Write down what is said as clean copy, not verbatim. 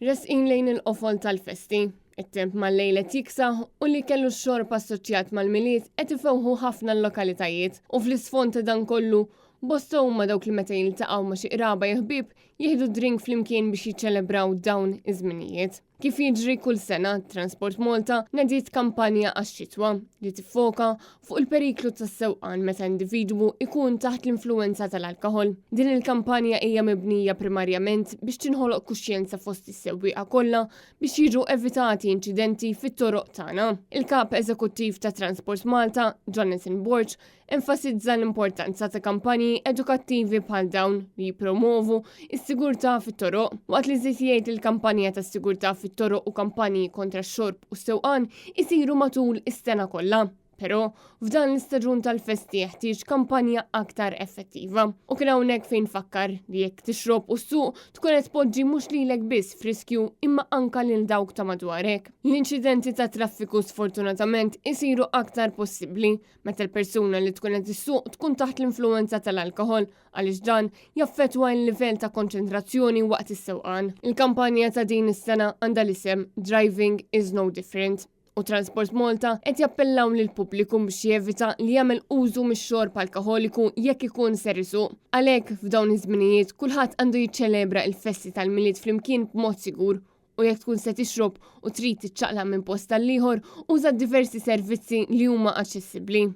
Resqin lejn il-qofol tal-festi. It-temp mal-lejl qed jiksaħ u li kellu x-xorb assoċjat mal-Milied qed ifewħu ħafna l-lokalitajiet u fl-isfond ta' dan kollu, bosta huma dawk li meta jiltaqgħu ma' xi qraba jew ħbieb jieħdu drink flimkien biex jiċċelebraw dawn iż-żminijiet. Kif jiġri kull sena, Transport Malta nediet kampanja għax-xitwa li tiffoka fuq il-periklu tas-sewqan meta individwu ikun taħt l-influwenza tal-alkoħol. Din il-kampanja hija mibnija primarjament biex tinħoloq kuxjenza fost is-sewwieqa kollha biex jiġu evitati inċidenti fit-toroq tagħna. Il-Kap Eżekuttiv ta' Transport Malta, Jonathan Borg, enfasizza l-importanza ta' kampanji edukattivi bħal dawn li jippromovu s-sigurtà fit-toroq, waqt li żied jgħid li l-kampanja tas-sigurtà fit-toroq u kampanji kontra x-xorb u s-sewqan isiru matul is-sena kollha. Però, f'dan l-istaġun tal-festi jeħtieġ kampanja aktar effettiva. U kien hawnhekk fejn fakkar li jekk tixrob u ssuq tkun qed tpoġġi mhux lilek biss f'riskju imma anka lil dawk ta' madwarek. L-inċidenti tat-traffiku sfortunatament isiru aktar possibbli meta l-persuna li tkun qed issuq tkun taħt l-influwenza tal-alkoħol għaliex dan jaffettwa l-livell ta' konċentrazzjoni waqt is-sewqan. Il-kampanja ta' din is-sena għandha l-isem Driving is no different u Transport Malta qed jappellaw lill-pubbliku biex jevita li jagħmel użu mix-xorb alkoħoliku jekk ikun ser isuq. Għalhekk f'dawn iż-żminijiet kulħadd għandu jiċċelebra l-festi tal-Milied flimkien b'mod sigur u jekk tkun se tixrob u trid tiċċaqlaq minn post għal ieħor, uża diversi servizzi li huma aċċessibbli.